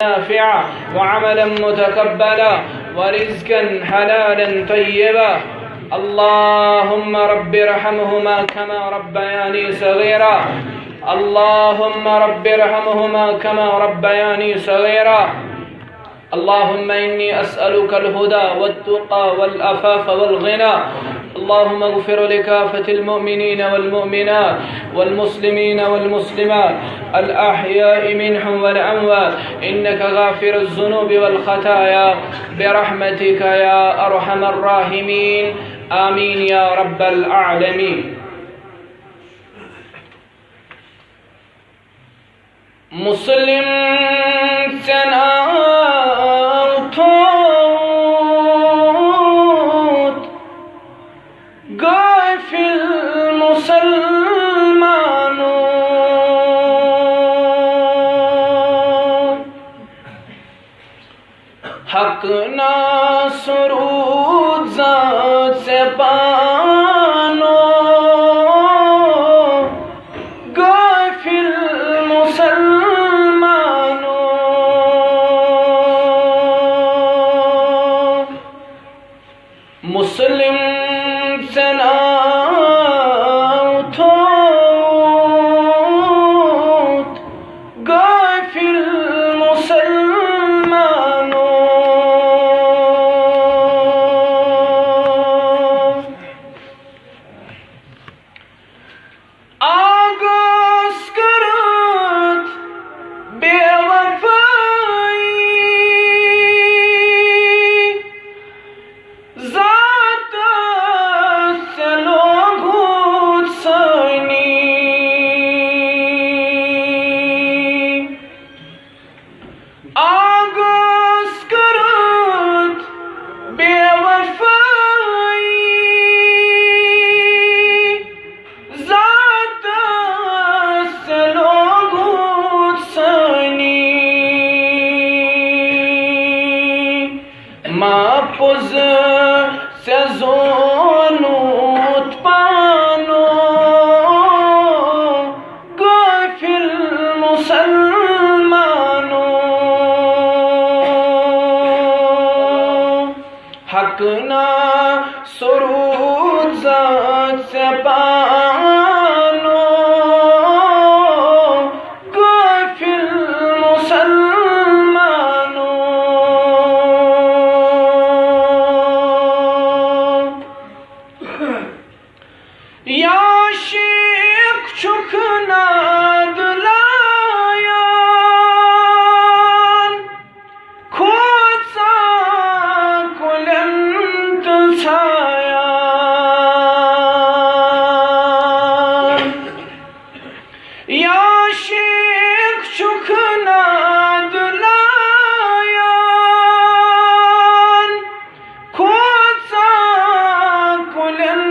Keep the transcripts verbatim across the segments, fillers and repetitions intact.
نافعا وعملا متقبلا ورزقا حلالا طيبا. اللهم رب ارحمهما كما ربياني صغيرا. اللهم رب ارحمهما كما ربياني صغيرا. اللهم إني أسألك الهدى والتقى والعفاف والغنى. اللهم اغفر لكافة المؤمنين والمؤمنات والمسلمين والمسلمات الأحياء منهم والأموات إنك غافر الذنوب والخطايا برحمتك يا أرحم الراحمين. آمين يا رب العالمين. مسلم ژےٚ ناو تھوٚوُتھ غافل مسلمانو۔ حق ناصر روزا ژےٚ پانو، غافل مسلمانو۔ مسلم ژےٚ ناو تھوٚوُتھ غافل مسلمانو۔ آغاز کٔرٕتھ بے وفٲیی، ذاتس ژےٚ لوگُتھ سٲنی۔ آغاز کٔرٕتھ بے وفٲیی، ذاتس ژےٚ لوگُتھ سٲنی۔ ما پوٚز ژےٚ زونُتھ پانو، غافل مسلمانو۔ حق ناصر روزا ژےٚ پانو، غافل مسلمانو۔ یا شیخ چھُکھ ناد لایان، کھوژان کُلٮ۪ن تہٕ ژھایان۔ یا شیخ چھُکھ ناد لایان، کھوژان کُلٮ۪ن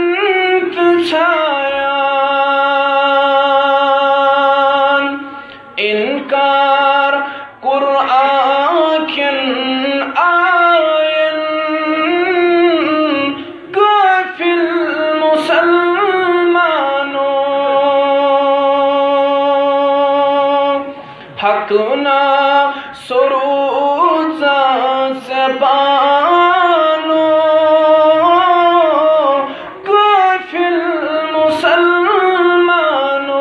تہٕ ژھایان۔ انکار قرآن کٮ۪ن آین، غافل مسلمانو۔ حق ناصر روزا ژےٚ پانو، غافل مسلمانو۔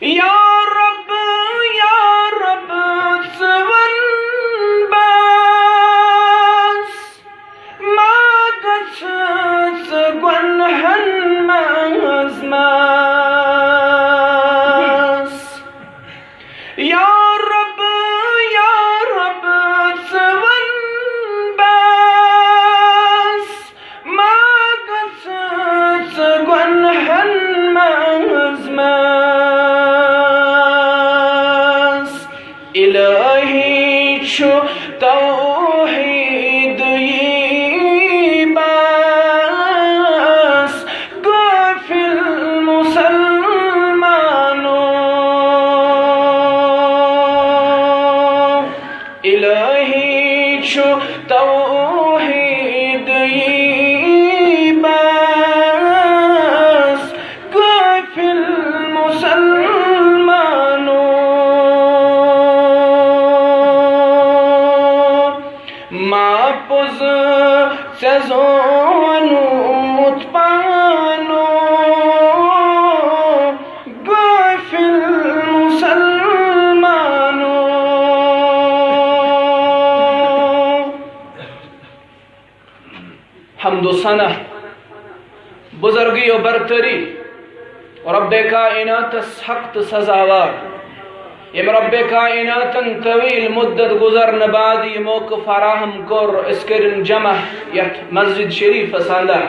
یا رب، یا رب، ژٕ وَن بس، ما گژھ ژٕ گۄنہن منٛز مس۔ یا رب، یا رب، ژٕ وَن بس، ما گژھ ژٕ گۄنہن منٛز مس۔ الہی چھُ توحید یی بس، غافل مسلمانو۔ الہی چھُ توحید یی بس، غافل مسلمانو۔ ژےٚ زونُتھ پانو غٲفِل مُسلمانو۔ حمد و ثنا، بزرگی و برتری رب کائناتس حق تہٕ سزاوار، ییٚمۍ رب کائناتن طویل مدت گزرنہٕ بعد یہِ موقعہٕ فراہم کوٚر، أسۍ کٔرِن جمع یتھ مسجد شریفس اندر۔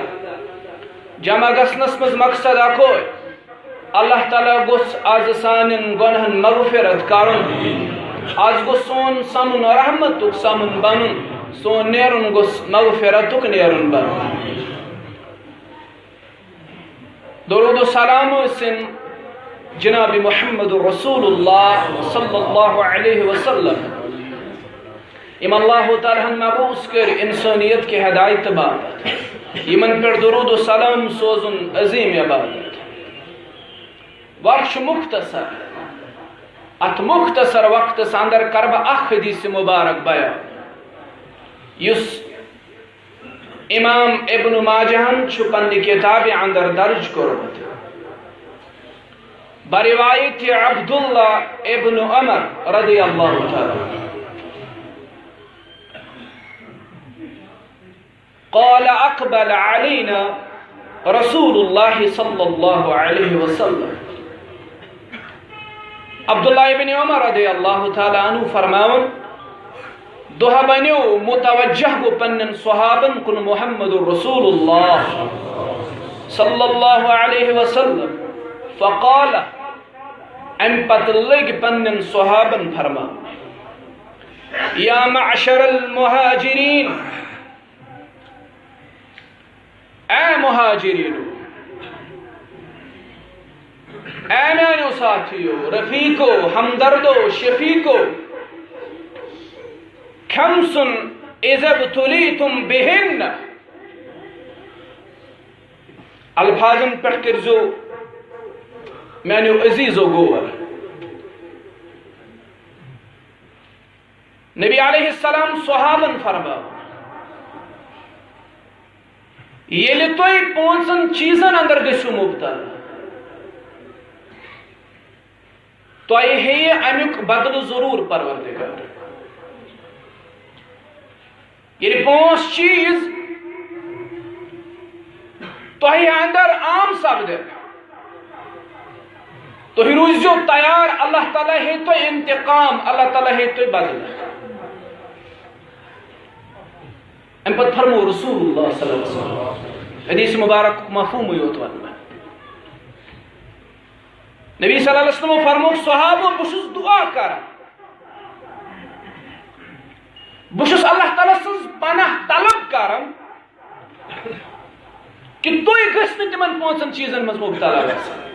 جمع گژھنس منٛز مقصد اکوے، اللہ تعالیٰ گوٚژھ از سانٮ۪ن گۄنہن مغفرت کرُن۔ از گوٚژھ سون سمُن رحمتُک سمُن بنُن، سون نیرُن گوٚژھ مغفرتُک نیرُن بنُن۔ درود و سلام ٲسِن جناب محمد رسول اللہ صلی اللہ علیہ وسلم، یِم اللہ تعالیٰ ہن مبعوث کٔرۍ انسانیت کہِ ہدایت باپتھ، یِمن پٮ۪ٹھ درود و سلام سوزُن عظیم عبادت۔ وقت چھُ مختصر، اتھ مختصر وقتس اندر کرٕ بہٕ اکھ حدیث مبارک بیان، یُس امام ابن ماجہن چھُ پننہِ کتابہِ اندر درج کوٚرمُت، بروایت عبداللہ ابن عمر رضی اللہ تعالیٰ عنہ۔ قال اقبل علينا رسول الله صلى الله عليه وسلم۔ عبداللہ ابن عمر رضی اللہ تعالیٰ عنہ فرماوان، دۄہ بنیو متوجہ گوٚو پننٮ۪ن صحابن کُن محمد رسول اللہ صلی اللہ علیہ وسلم، فقال، امہِ پتہٕ لٔگۍ پننٮ۪ن صحابن فرماوان، یا معشر المہاجرین، اے مہاجرینو، اے میانیو ساتھیو، رفیقو، ہمدردو، شفیقو، خمس اذا ابتلیتم بہن۔ الفاظن پٮ۪ٹھ کٔرزیو میانیو عزیزو غور۔ نبی علیہ السلام صحابن فرماو، ییٚلہِ تُہۍ پانٛژن چیٖزن اندر گٔژھِو مبتلا، تۄہہِ ہیٚیہِ امیُک بدلہٕ ضروٗر پروردگار۔ ییٚلہِ پانٛژھ چیٖز تۄہہِ اندر عام سپدن، تُہۍ روٗزِو تیار، اللہ تعالیٰ ہیٚیہِ تۄہہِ انتقام، اللہ تعالیٰ ہیٚیہِ تۄہہِ بدلہٕ۔ امہِ پتہٕ فرموو رسول اللہ صلی اللہ علیہ وسلم، حدیث مبارک مفہومٕے یوت ونہٕ بہٕ۔ نبی صلی اللہ علیہ وسلم فرموو، صحابو، بہٕ چھُس دعا کران، بہٕ چھُس اللہ تعالیٰ سٕنٛز پناہ طلب کران کہِ تُہۍ گٔژھۍ نہٕ تِمن پانٛژن چیٖزن منٛز مبتلا گژھٕنۍ۔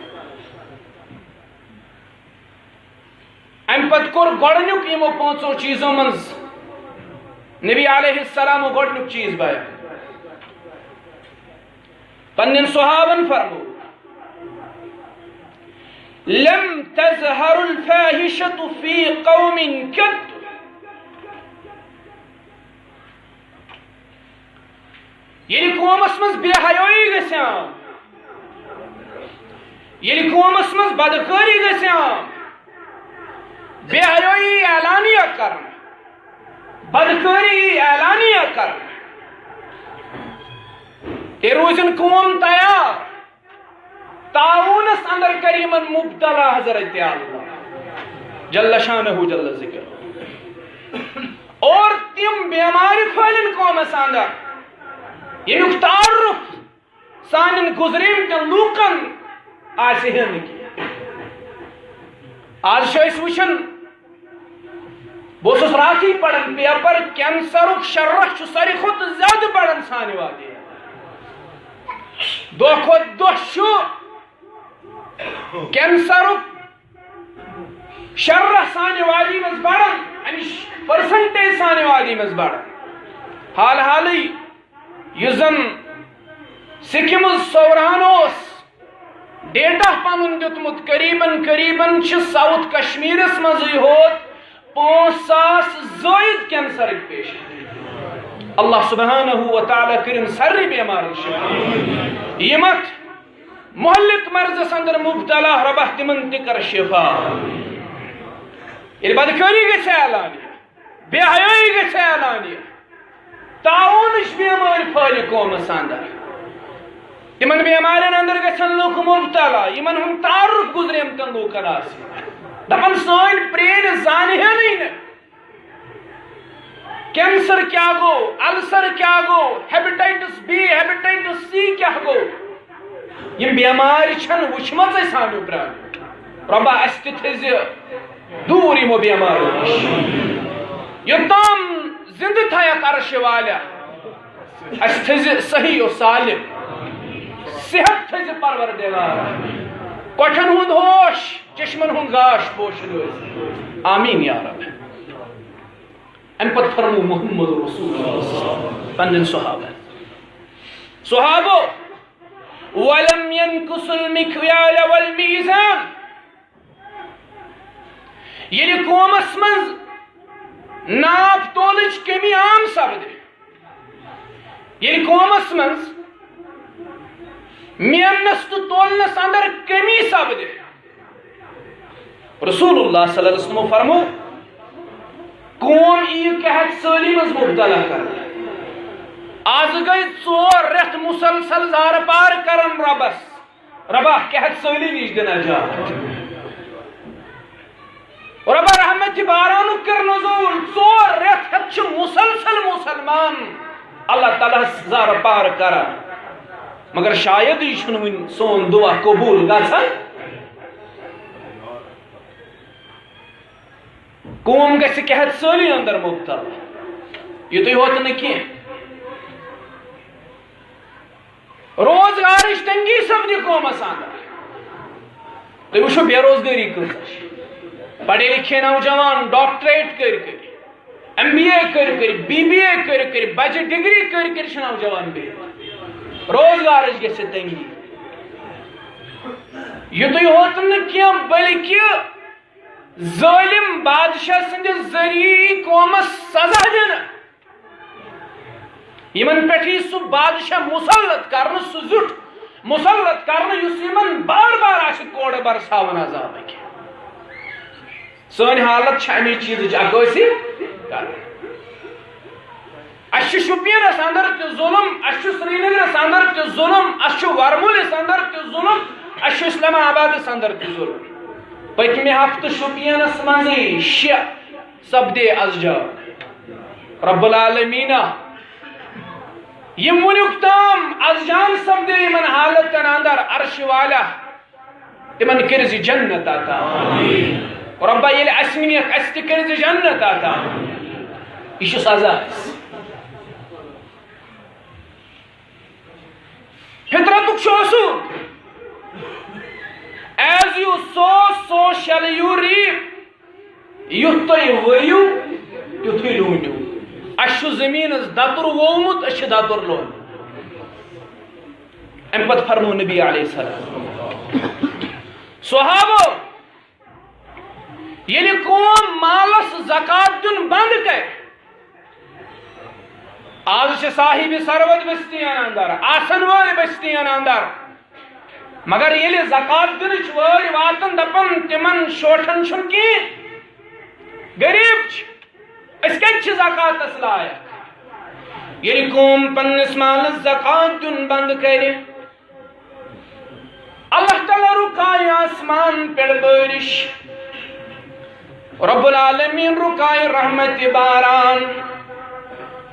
امہِ پتہٕ کوٚر گۄڈٕنیُک یِمو پانٛژو چیٖزو منٛز نبی علیہ السلامو گۄڈٕنیُک چیٖز بیان۔ پننٮ۪ن صحابن فرموو، لم تظہر الفاحشة فی قوم قط۔ ییٚلہِ قومس منٛز بے حیٲیی گژھِ عام، ییٚلہِ قومس منٛز بدکٲری گژھِ عام، بے حیٲیی اعلانیہ کرنہٕ، بدکٲری اعلانیہ کرنہٕ، تیٚلہِ روٗزِن قوم تیار۔ طاعونس اندر کرِ یِمن مبتلا حضرت اللہ جل شانہ جل ذکر، اور تِم بیمارِ پھٲلن قومس اندر، ییٚمیُک تعارف سانٮ۪ن گُزریمتٮ۪ن لوٗکن آسہِ ہے نہٕ کینٛہہ۔ آز چھِ أسۍ وٕچھان، بہٕ اوسُس راتھٕے پران پیپر، کینسرُک شرح چھُ ساروی کھۄتہٕ زیادٕ بڑان سانہِ وادی۔ دۄہ کھۄتہٕ دۄہ چھُ کینسرُک شرح سانہِ وادی منٛز بڑان، امِچ پرسنٹیج سانہِ وادی منٛز بڑان۔ حال حالٕے یُس زن سکمز سوران اوس ڈیٹا پنُن دیُتمُت، قریباً قریباً چھِ ساؤتھ کشمیرس منٛزٕے ہوت پانٛژھ ساس زٲید کینسرٕکۍ پیشنٹ۔ اللہ سبحانہ و تعالیٰ کٔرِن سارنٕے بیمارن شفا۔ یِم اتھ مہلک مرضس اندر مبتلا، رۄبہ تِمن تہِ کر شفا۔ ییٚلہِ بدکٲری گژھِ اعلانیہ، بے حیٲیی گژھِ اعلانیہ، طاعونٕچ بیمٲرۍ پھٲلہِ قومس اندر، تِمن بیمارٮ۪ن اندر گژھن لُکھ مبتلا، یِمن ہُنٛد تعارُف گُزریمتٮ۪ن لوٗکن آسہِ۔ دپان سٲنۍ پرٛٲنۍ زانہٕ ہنٕے نہٕ۔ کینسر کیٛاہ گوٚو، السر کیٛاہ گوٚو، ہیپیٹائٹس بی، ہیپیٹائٹس سی کیٛاہ گوٚو؟ یِم بیمارِ چھَنہٕ وٕچھمَژَے سانیو پرٛانیو۔ رۄبا، اَسہِ تہِ تھٲیزِ دوٗر یِمو بیماریو نِش۔ یوٚتام زِندٕ تھایَکھ عرشہِ والیا، اَسہِ تھٲیزِ صحیح و سالم۔ صحت تھٲیزِ پروردگار۔ کۄٹھٮ۪ن ہُنٛد ہوش، چشمن ہُنٛد گاش پوشہِ روزِ۔ آمین یا رب۔ اَمہِ پتہٕ فرموو محمد رسول اللہ صلی اللہ علیہ وسلم پننٮ۪ن صحابن۔ صحابو، "ولم ينقص المكيال والميزان"، ییٚلہِ قومس منٛز ناپ تولٕچ کمی عام سپدِ، ییٚلہِ قومس منٛز مینس تہٕ تولنس اندر کمی سپدِ، رسول اللہ صلی اللہ علیہ وسلم فرمو، قوم یی قحط سٲلی منٛز مبتلا کرنہٕ۔ از گٔے ژور رٮ۪تھ مسلسل زارٕ پار کران رۄبس، رۄبا قحط سٲلی نِش دِ نجات۔ رۄبا رحمت بارانُک کر نزول۔ ژور رٮ۪تھ ہٮ۪تھ چھِ مسلسل مسلمان اللہ تعالیٰ ہس زارٕ پار کران، مگر شاید یہِ چھُنہٕ وُنہِ سون دعا قبول گژھان۔ قوم گژھِ قحط سٲلی اندر مبتلا۔ یُتُے ہوت نہٕ کینٛہہ، روزگارٕچ تنگی سپدِ قومس اندر۔ تُہۍ وٕچھِو بے روزگٲری کۭژاہ چھِ۔ پڑھے لکھے نوجوان ڈاکٹریٹ کٔرۍ کٔرۍ، ایم بی اے کٔرۍ کٔرۍ، بی بی اے کٔرۍ کٔرۍ، بجہِ ڈگری کٔرۍ کٔرۍ چھِ نوجوان بِہِتھ۔ روزگارٕچ گژھِ تنگی۔ یُتُے ہوت نہٕ کینٛہہ، بلکہِ ظٲلِم بادشاہ سٕنٛدِ ذٔریعہٕ یی قومس سزا دِنہٕ۔ یِمن پٮ۪ٹھ یی سُہ بادشاہ مسلط کرنہٕ، سُہ زیُٹھ مسلط کرنہٕ، یُس یِمن بار بار آسہِ کورٕ برساوان عذابٕکۍ۔ سٲنۍ حالت چھِ اَمی چیٖزٕچ عکٲسی کران۔ اَسہِ چھُ شُپینَس اندر تہِ ظُلُم، اَسہِ چھُ سرینگرَس اندر تہِ ظُلُم، اَسہِ چھُ ورمُلِس اندر تہِ ظُلُم، اَسہِ چھُ اسلام آبادَس اندر تہِ ظُلُم۔ پٔتمہِ ہفتہٕ شُپینَس منٛزٕے شےٚ سپدے از جان۔ رب العالمینہ، یِم وُنیُک تام از جان سپدے یِمن حالتن اندر، عرش والا، تِمن کٔرزِ جنت عطا۔ رۄبا، ییٚلہِ اسہِ نِیَکھ، اسہِ تہِ کٔرزِ جنت عطا۔ یہِ چھُ سزا اسہِ۔ فطرتُک چھُ اصوٗل، as you sow, so shall you reap۔ یُتھ تُہۍ ؤیِو، تیُتھُے لوٗنِو۔ اَسہِ چھُ زٔمیٖنَس دَتُر وومُت، أسۍ چھِ دَتُر لونان۔ اَمہِ پَتہٕ فرموو نبی علیہ السلام، صحابو، ییٚلہِ قوم مالَس زکات دیُن بنٛد کرِ، آز چھِ صاحب ثروت بستین اندر، آسن وٲلۍ بستین اندر، مگر ییٚلہِ زکات دِنٕچ وٲرۍ واتن، دپان، تِمن شوٹھن چھُنہٕ کِہیٖنۍ، غریب چھِ، أسۍ کتہِ چھِ زکاتس لایق؟ ییٚلہِ قوم پننِس مالس زکات دیُن بند کرِ، اللہ تعالیٰ رُکایہِ آسمان پٮ۪ٹھ بٲرِش، رب العالمین رُکایہِ رحمتِ باران۔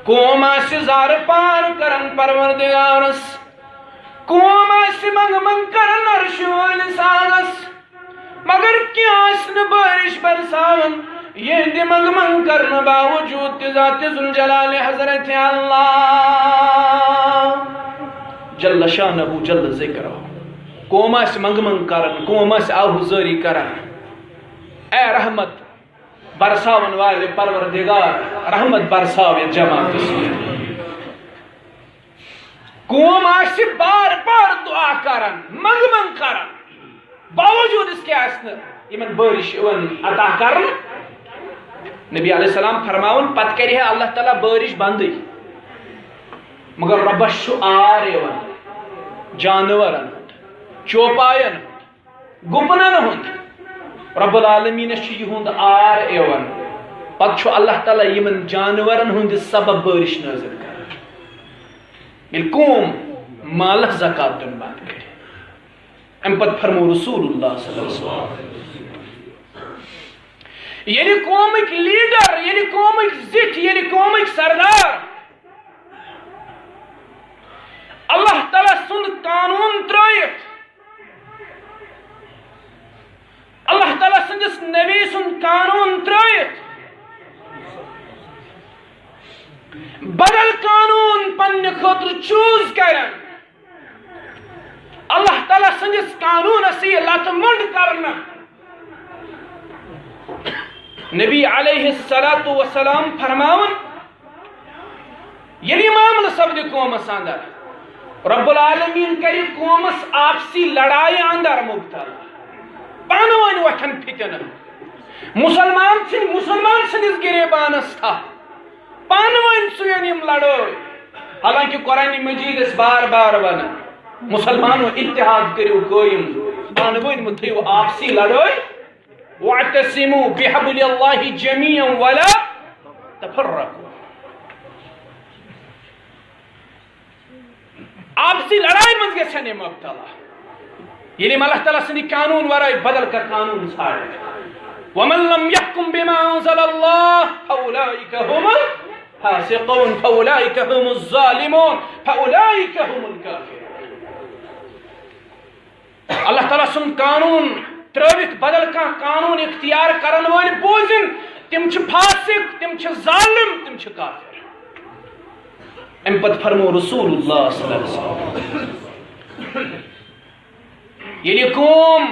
قوم آسہِ زارٕ پار کران پروردگارس، قوم آسہِ منٛگہٕ منٛگہٕ کران عرشہِ وٲلِس آنگس، مگر کینٛہہ آسہِ نہٕ بٲرِش برساوان۔ یِہنٛدِ منٛگہٕ منٛگہٕ کرنہٕ باوجوٗد تہِ ذاتِ ذوالجلالِ حضرتِ اللہ جل شانہ جل ذکرہ۔ قوم آسہِ منٛگہٕ منٛگہٕ کران، قوم آسہِ آہوزٲری کران۔ اے رحمت برساون والے پروردگار، رحمت برساو یتھ جماعتس پٮ۪ٹھ۔ قوم آسہِ بار بار دعا کران، منٛگہٕ منٛگہٕ کران، باوجوٗد اس کے آسہِ نہٕ یِمن بٲرِش یِوان عطا کرنہٕ۔ نبی علیہ السلام فرماوان، پتہٕ کرِ ہے اللہ تعالیٰ بٲرِش بندٕے۔ مگر رۄبس چھُ عار یِوان جانورن ہُنٛد، چوپاین ہُنٛد، گُپنن ہُنٛد۔ رب العالمینس چھُ یِہُنٛد عار یِوان۔ پتہٕ چھُ اللہ تعالیٰ یِمن جانورن ہُنٛد سبب بٲرِش نٲزِل کران۔ ییٚلہِ قوم مالس زکات دیُن بنٛد کرِ، امہِ پتہٕ فرموو رسول اللہ صلی اللہ علیہ وسلم، ییٚلہِ قومٕکۍ لیڈر، ییٚلہِ قومٕکۍ زِٹھۍ، ییٚلہِ قومٕکۍ سردار اللہ تعالیٰ سُنٛد قانون ترٲوِتھ، اللہ تعالیٰ سٕنٛدِس نبی سُنٛد قانون ترٲوِتھ، بدل قانون پننہِ خٲطرٕ چوٗز کرن، اللہ تعالیٰ سٕنٛدِس قانوٗنس یی لتہٕ مۄنٛڈ کرنہٕ۔ نبی علیہ الصلوۃ والسلام فرماوان، ییٚلہِ یہِ معاملہٕ سپدِ قومس اندر، رب العالمین کرِ قومس آپسی لڑایہِ اندر مبتلا، پانہٕ ؤنۍ وۄتھن فتنہٕ، مسلمان ژھٕنۍ مسلمان سٕنٛدِس گریبانس تھپھ، پانہٕ ؤنۍ ژھٕنن یِم لڑٲے۔ حالانکہ قرآن مجیدس بار بار ونان، مسلمانو، اتحاد کٔرِو قٲیِم، پانہٕ ؤنۍ مہٕ تھٲیِو آپسی لڑٲے۔ واعتصموا بحبل اللہ جمیعا ولا تفرقوا۔ آپسی لڑایہِ منٛز گژھن یِم مبتلا، ییٚلہِ یِم اللہ تعالیٰ سٕنٛدِ قانوٗن ورٲے بدل کانٛہہ قانوٗن ژھانٛڈن۔ ومن لم يحكم بما انزل الله فاولئك هم الفاسقون، فاولئك هم الظالمون، فاولئك هم الكافرون۔ اللہ تعالیٰ سُنٛد قانوٗن ترٲوِتھ بدل کانٛہہ قانوٗن اختیار کرن وٲلۍ بوٗزِن، تِم چھِ فاسق، تِم چھِ ظالم، تِم چھِ کافر۔ امہِ پتہٕ فرموو رسول اللہ صلی اللہ علیہ وسلم، ییٚلہِ قوم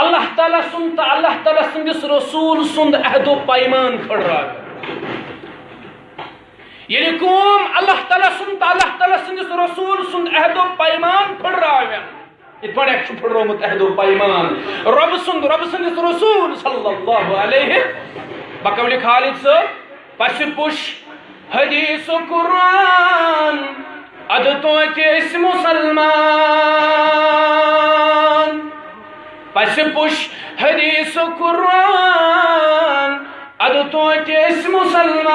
اللہ تعالیٰ سُنٛد تہٕ اللہ تعالیٰ سٕنٛدِس رسول سُنٛد عہد و پیمان پھٕٹراوِ، ییٚلہِ قوم اللہ تعالیٰ سُنٛد تہٕ اللہ تعالیٰ سٕنٛدِس رسول سُنٛد عہد و پیمان پھٕٹراوٮ۪ن، یِتھ پٲٹھۍ اَسہِ چھُ پھٕٹرومُت عہد و پیمان رۄبہٕ سُنٛد، رۄبہٕ سٕنٛدِس رسول صلی اللہ علیہ، بقول خالد صٲب، پسِ پُش حدیث و قرآن، ادٕ توتہِ أسۍ مسلمان۔ پسِ پُش حدیث و قرآن، ادٕ توتہِ أسۍ مسلمان۔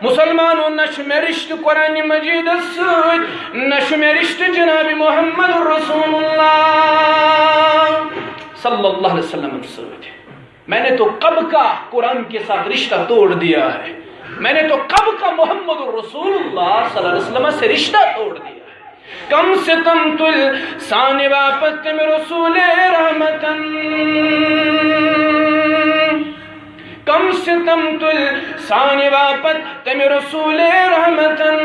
مسلمانو، نہ چھُ مےٚ رشتہٕ قرآن مجیدس سۭتۍ، نہ چھُ مےٚ رشتہٕ جناب محمد رسول اللہ صلی اللہ علیہ وسلم سۭتۍ۔ میں نے تو کب کا قرآن کے ساتھ رشتہ توڑ دیا ہے، میں نے تو کب کا محمد رسول اللہ صلی اللہ علیہ وسلم سے رشتہ توڑ دیا ہے۔ کم ستم تُلۍ سانہِ باپتھ تٔمۍ رسول رحمتن، کم ستم تُلۍ سانہِ باپتھ تٔمۍ رسول رحمتن۔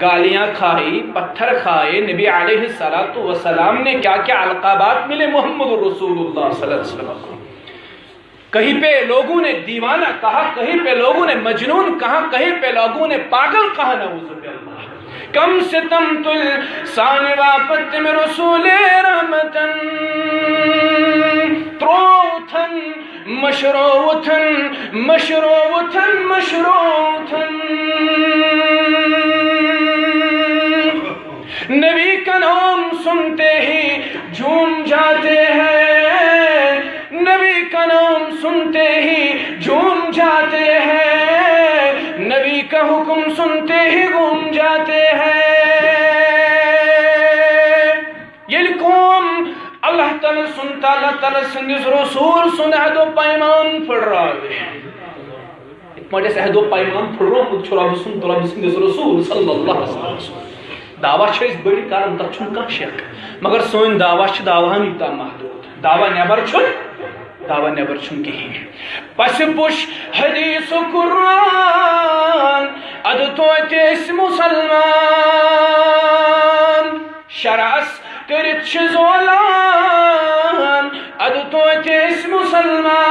گالیاں کھائی، پتھر کھائے، نبی علیہ الصلوۃ والسلام نے کیا کیا القابات ملے محمد رسول اللہ صلی اللہ علیہ وسلم کو۔ کہیں پہ لوگوں نے دیوانہ کہا، کہیں پہ لوگوں نے مجنون کہا، کہیں پہ لوگوں نے پاگل کہا، نعوذ باللہ۔ کم ستم تُلۍ سانہِ باپتھ تٔمۍ رسول رحمتن، ترووتھن، مشرووتھن، مشرووتھن، مشرووتھن۔ نبی کا نام سنتے ہی جھوم جاتے ہیں، نبی کا نام سنتے ہی جھوم جاتے ہیں، نبی کا حکم سنتے ہی گھوم جاتے ہیں۔ ییٚلہِ قوم اللہ تعالیٰ سُنٛد، اللہ تعالیٰ سٕنٛدِس رسول سُنٛد عہد و پیمان پھٕٹراوِ، یِتھ پٲٹھۍ اَسہِ عہد و پیمان پھٕٹرومُت چھُ رۄبہٕ سُنٛد تہٕ رۄبہٕ سٕنٛدِس رسول صلی اللہ علیہ وسلم۔ دعویٰ چھِ أسۍ بٔڑۍ کران، تَتھ چھُنہٕ کانٛہہ شک، مگر سٲنۍ دعویٰ چھِ دعواہَنٕے تام محدوٗد۔ دعویٰ نٮ۪بر چھُنہٕ، دعویٰ نٮ۪بر چھُنہٕ کِہیٖنۍ۔ پَسہِ پُش حدیث و قرآن، اَدٕ توتہِ أسۍ مُسلمان۔ شرعس کٔرِتھ چھِ زولان، اَدٕ توتہِ أسۍ مُسلمان۔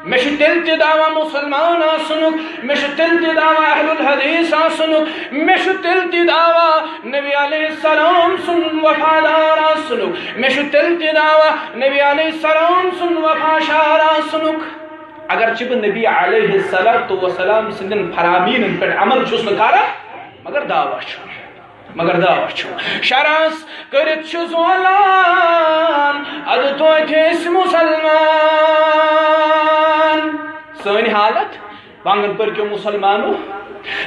مےٚ چھُ تیٚلہِ تہِ دعویٰ مُسلمان آسُن، مےٚ چھُ تیٚلہِ تہِ دعویٰ اہل الحدیث آسنُک، مےٚ چھُ تیٚلہِ تہِ دعویٰ نبی علیہ السلام سُنٛد وفادار آسنُک، مےٚ چھُ تیٚلہِ تہِ دعویٰ نبی علیہ السلام سُنٛد وفا شار آسنُک۔ اگرچہِ بہٕ نبی علیہ الصلوۃ والسلام سٕنٛدٮ۪ن فرامینن پٮ۪ٹھ عمل چھُس نہٕ کران، مگر دعویٰ چھُ۔ مگر دعویٰ چھُ۔ شرس کٔرِتھ چھُ زولان، ادٕ توتہِ أسۍ مسلمان۔ سٲنۍ حالت، بانگن پٔرۍ کیو مسلمانو،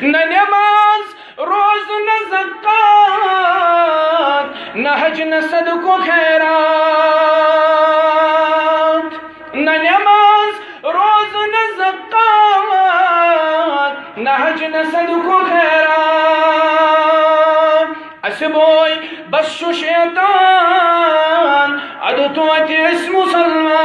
نہ نماز، روزٕ، نہ زکات، نہ حج، نہ صدقہٕ خیرات۔ نہ نماز، روزٕ، نہ زکات، نہ حج، نہ صدقہٕ خیرات۔ اسہِ بوے بس چھُ شیطان، ادٕ توتہِ أسۍ مسلمان۔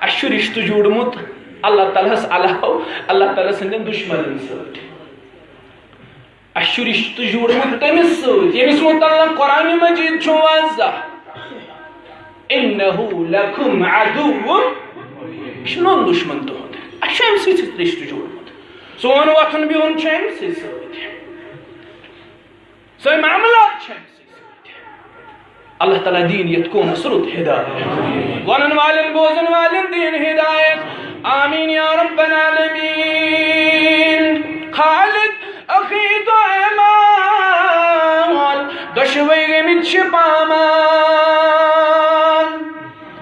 اسہِ چھُ رشتہٕ جوڑمُت اللہ تعالیٰ ہس علاوٕ اللہ تعالیٰ سٕنٛدٮ۪ن دُشمنن سۭتۍ۔ اسہِ چھُ رشتہٕ جوڑمُت تٔمِس سۭتۍ، ییٚمِس مُتعلق قرآن مجید چھُ واضح، "إنه لكم عدو"، یہِ چھُ نوٚن دُشمن تُہُنٛد۔ اسہِ چھُ أمِس سۭتۍ رشتہٕ جوڑمُت۔ سون وۄتھُن بِہُن چھُ أمِس سۭتۍ۔ سٲنۍ معاملات چھِ أمِس سۭتۍ۔ اللہ تعالیٰ دِیِن یَتھ قومَس رُت ہدایت۔ وَنَن والٮ۪ن، بوزَن والٮ۪ن دِیِن ہدایت۔ آمین یا رب العالمین۔ خالد عقید و اعمال دۄشوَے گٔمٕتۍ چھِ پامال۔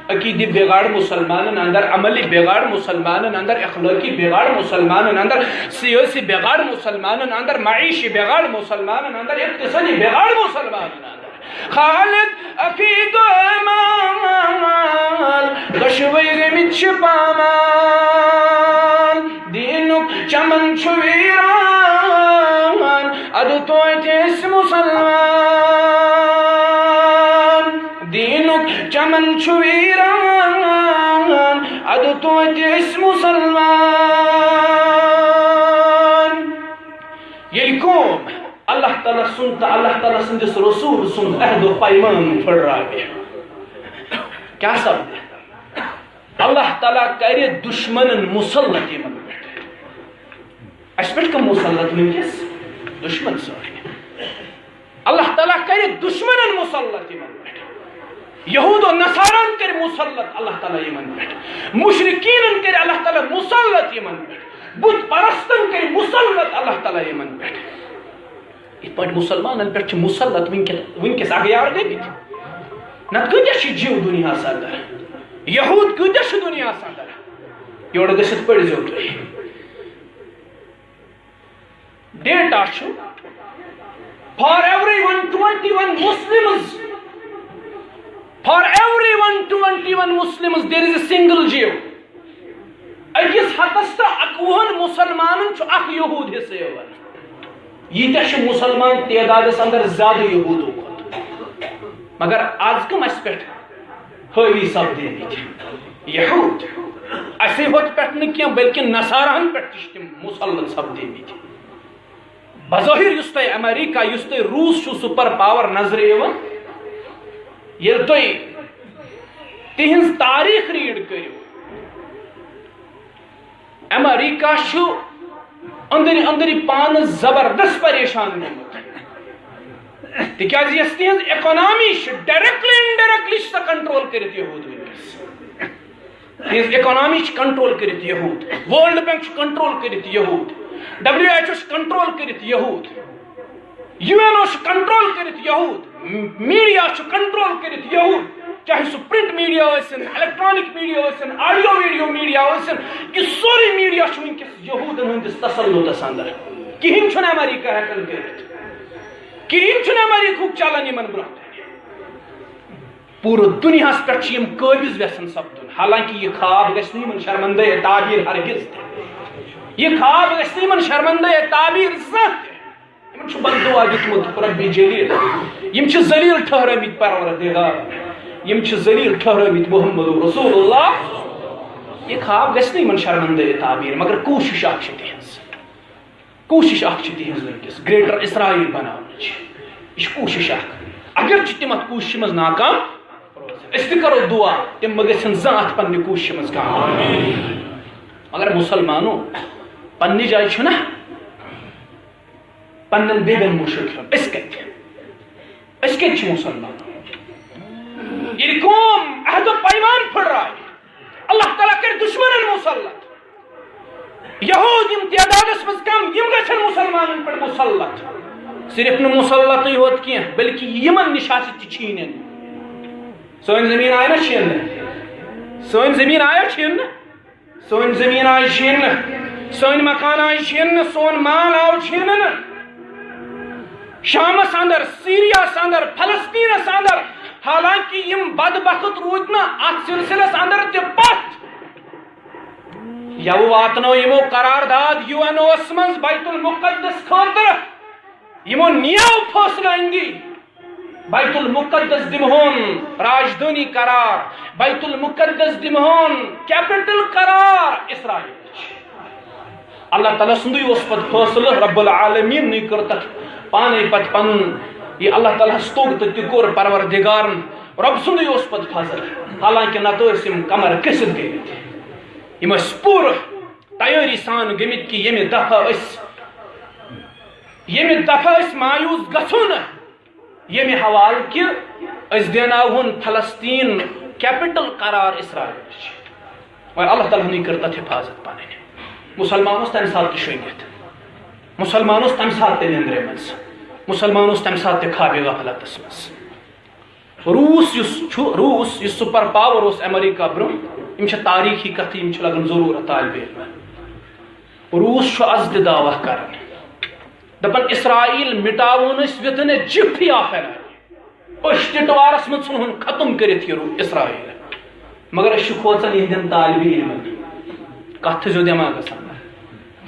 عقیدی بگاڑ مسلمانن اندر، عملی بگاڑ مسلمانن اندر، اخلاقی بگاڑ مسلمانن اندر، سیاسی بگاڑ مسلمانن اندر، معاشی بگاڑ مسلمانن اندر، اقتصادی بگاڑ مسلمانن اندر۔ خالد عقید و اعمال دۄشوَے گٔمٕتۍ چھِ پامال۔ دیٖنُک چمن چھُ ویران، ادٕ توتہِ أسۍ مسلمان۔ دیٖنُک چمن چھُ ویران، ادٕ توتہِ أسۍ مسلمان۔ ییٚلہِ قوم اللہ تعالیٰ سُنٛد تہٕ اللہ تعالیٰ سٕنٛدِس رسول سُنٛد عہد و پیمان پھٕٹراوِ، کیٛاہ سپدِ؟ اللہ تعالیٰ کرِ دُشمنن مسلط یِمن پٮ۪ٹھ۔ اَسہِ پٮ۪ٹھ کم مسلط وٕنکیٚس؟ دُشمن سٲری۔ اللہ تعالیٰ کرِ دُشمنن مسلط یِمن پٮ۪ٹھ۔ یہود و نصاران کرِ مسلط اللہ تعالیٰ یِمن پٮ۪ٹھ۔ مشرکینن کرِ اللہ تعالیٰ مسلط یِمن پٮ۪ٹھ۔ بت پرستن کرِ مسلط اللہ تعالیٰ یِمن پٮ۪ٹھ۔ یِتھ پٲٹھۍ مسلمانن پٮ۪ٹھ چھِ مسلط وٕنکیٚن، وٕنکیٚس اغیار گٔمٕتۍ۔ نتہٕ کۭتیاہ چھِ جِو دُنیاہس اندر؟ یہود کۭتیاہ چھِ دُنیاہس اندر؟ یورٕ گٔژھِتھ پٔرۍزیو تُہۍ۔ ڈیٹا چھُ، for every one twenty one Muslims, for every one twenty one Muslims, there is a single Jew. أکِس ہَتَس تہٕ اَکوُہَن مُسلمانَن چھُ اَکھ یہوٗد حِصہٕ یِوان۔ ییٖتیٛاہ چھِ مُسلمان تعدادَس اندر زیادٕ یہوٗدو کھۄتہٕ۔ مگر آز کٕم اَسہِ پٮ۪ٹھ حٲوی سپدیمٕتۍ؟ یہوٗد۔ اَسے ہوت پٮ۪ٹھ نہٕ کینٛہہ، بلکہِ نصاراہَن پٮ۪ٹھ تہِ چھِ تِم مُسلط سپدیمٕتۍ۔ بظٲہِر یُس تۄہہِ امریکہ، یُس تۄہہِ روٗس چھُو سپر پاور نظرِ یِوان، ییٚلہِ تُہۍ تِہنٛز تاریخ ریڈ کٔرِو، امریکہ چھُ أنٛدرۍ أنٛدرۍ پانہٕ زبردست پریشان گوٚمُت، تِکیازِ یۄس تِہنٛز اکانامی چھِ، ڈائریکٹلی انڈائریکٹلی چھِ سۄ کنٹرول کٔرِتھ یہوٗد وٕنکیٚس۔ تِہنٛز اکانامی چھِ کنٹرول کٔرِتھ یہوٗد، ورلڈ بینک چھُ کنٹرول کٔرِتھ یہوٗد، ڈبلیو ایچ او چھُ کنٹرول کٔرِتھ یہوٗد، یو این او چھُ کنٹرول کٔرِتھ یہوٗد، میڈیا چھُ کنٹرول کٔرِتھ یہوٗد، چاہے سُہ پرنٹ میڈیا ٲسِن، الیکٹرانک میڈیا ٲسِن، آڈیو ویڈیو میڈیا ٲسِن، یہِ سورُے میڈیا چھُ وٕنکیٚس یہوٗدن ہٕنٛدِس تسلطس اندر۔ کِہیٖنۍ چھُنہٕ امریکہ ہٮ۪کان کٔرِتھ، کِہیٖنۍ چھُنہٕ امریکہُک چلان یِمن برونٛہہ۔ پوٗرٕ دُنیاہَس پٮ۪ٹھ چھِ یِم قٲبض یَژھان سپدُن، حالانکہ یہِ خواب گژھِ نہٕ یِمَن شرمندہ تعبیر ہرگز تہِ۔ یہِ خواب گژھِ نہٕ یِمَن شرمندہ تعبیر زانٛہہ تہِ۔ یِمَن چھُ بددعا دیُتمُت ربِ جلیل۔ یِم چھِ ذلیل ٹھہرٲمٕتۍ پروردگار۔ یِم چھِ ذلیل ٹھہرٲمٕتۍ محمد رسول اللہ۔ یہِ خواب گژھِ نہٕ یِمَن شرمندہ تعبیر، مگر کوٗشِش اَکھ چھِ تِہنٛز۔ کوٗشِش اَکھ چھِ تِہنٛز وٕنکیٚس گریٹر اسرائیل بناونٕچ۔ یہِ چھِ کوٗشِش اَکھ۔ اگرچہِ تِم اَتھ کوٗشِشہِ منٛز ناکام روزن۔ أسۍ تہِ کرو دعا، تِم مہ گژھن زانٛہہ اتھ پننہِ کوٗششہِ منٛز کامیاب۔ مگر مسلمانو، پننہِ جایہِ چھُنہ پننٮ۪ن بیبٮ۪ن مُشُک ہیوٚن۔ أسۍ کتہِ؟ أسۍ کتہِ چھِ مسلمان؟ ییٚلہِ قوم عہد و پیمان پھٕٹرایہِ، اللہ تعالیٰ کرِ دشمنن مسلط۔ یہود یِم تعدادس منٛز کم، یِم گژھن مسلمانن پٮ۪ٹھ مسلط۔ صرف نہٕ مسلطٕے ہوت کینٛہہ، بلکہِ یِمن نِش ہسا تہِ چھیٖنن۔ سٲنۍ زٔمیٖن آیہِ نہ چھیننہٕ؟ سٲنۍ زٔمیٖن آیا چھیننہٕ؟ سٲنۍ زٔمیٖن آیہِ چھیننہٕ، سٲنۍ مکان آیہِ چھیننہٕ، سون مال آو چھیننہٕ۔ شامس اندر، سیریاہس اندر، فلسطینس اندر، حالانکہ یِم بدبخت روٗدۍ نہٕ اتھ سلسلس اندر تہِ پتھ۔ یوٕ واتنٲو یِمو قرارداد یو این اوس منٛز بیت المقدس خٲطرٕ۔ یِمو نیو فٲصلہٕ أندی، بیت المقدس دِمہون راجدھانی قرار، بیت المقدس دِمہون کیپٹل قرار اسرائیلٕچ۔ اللہ تعالیٰ سُنٛدُے اوس پتہٕ فٲصلہٕ، رب العالمین نٕے کٔر تتھ پانے پتہٕ پنُن یہِ اللہ تعالیٰ ہس توٚگ تہٕ تہِ کوٚر پروردگارن۔ رب سُنٛدُے اوس پتہٕ فضل، حالانکہ نتہٕ ٲسۍ یِم کمر کٔسِتھ گٔمٕتۍ۔ یِم ٲسۍ پوٗرٕ تیٲری سان گٔمٕتۍ کہِ ییٚمہِ دفعہ أسۍ، ییٚمہِ دفعہ أسۍ مایوس گژھو نہٕ، ییٚمہِ حوالہٕ کہِ أسۍ دیناوہون فلسطین کیپٹل قرار اسرائیلٕچ۔ مگر اللہ تعالیٰ ہنٕے کٔر تتھ حفاظت پنٕنۍ۔ مسلمان اوس تمہِ ساتہٕ تہِ شۄنگِتھ، مسلمان اوس تمہِ ساتہٕ تہِ نیندرِ منٛز، مسلمان اوس تمہِ ساتہٕ تہِ خوابِ غفلتس منٛز۔ روٗس یُس چھُ، روٗس یُس سپر پاور اوس امریکہ برونٛہہ، یِم چھِ تاریخی کتھٕ، یِم چھِ لگان ضروٗرت طالبِ علمن۔ روٗس چھُ از تہِ دعویٰ کران، دپان اسرائیل مٹاوون أسۍ within a jiffy of an hour۔ أچھ ٹِٹوارس منٛز ژھٕنہون ختم کٔرِتھ یہِ روٗ-، اسرائیل۔ مگر أسۍ چھِ کھوژان یِہنٛدٮ۪ن طالبِ علمن۔ کتھ تھٲیزیو دٮ۪ماغس اندر۔